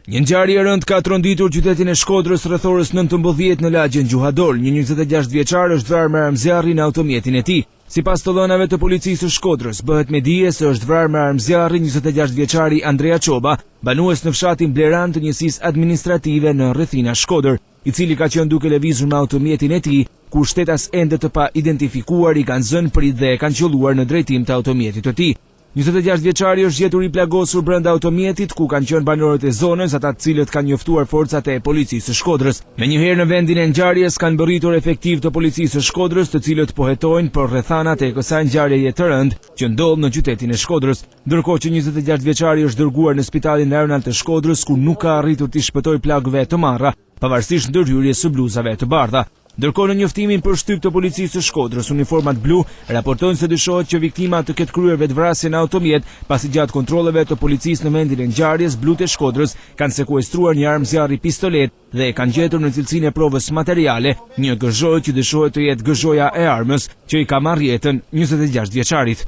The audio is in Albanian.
Një ngjarje e rëndë ka tronditur qytetin e Shkodrës rreth orës 19 në lagjen Gjuhadol. Një 26 vjeçar është vrarë me armë zjarri në automjetin e tij. Sipas të dhënave të policisë së Shkodrës, bëhet me dije se është vrarë me armë zjarri 26 vjeçari Andrea Çoba, banues në fshatin Bleran të njësisë administrative në Rrethina Shkodër, i cili ka qenë duke lëvizur me automjetin e tij, kur shtetas ende të paidentifikuar i kanë zënë pritë dhe e kanë qëlluar në drejtim të automjetit të tij. 26 vjeçari është gjetur i plagosur brenda automjetit, ku kanë qenë banorët e zonës, ata të cilët kanë njoftuar forcat e policisë së Shkodrës. Menjëherë në vendin e ngjarjes kanë mbërritur efektivë të policisë së Shkodrës, të cilët po hetojnë për rrethanat e kësaj ngjarjeje të rëndë që ndodh në qytetin e Shkodrës. Ndërkohë që 26 vjeçari është dërguar në spitalin rajonal të Shkodrës, ku nuk ka arritur t'i shpëtojë plagëve të marra, pavarësisht ndërhyrjes së bluzave të bardha. Ndërkohë në njoftimin për shtyp të policisë së Shkodrës, uniformat blu raportojnë se dyshohet që viktima të ketë kryer vetëvrasje në automjet, pasi gjatë kontrolleve të policisë në vendin e ngjarjes, blutë e Shkodrës kanë sekuestruar një armë zjarri pistoletë dhe e kanë gjetur në cilësinë e provës materiale një gëzhojë që dyshohet të jetë gëzhoja e armës që i ka marrë jetën 26 vjeçarit.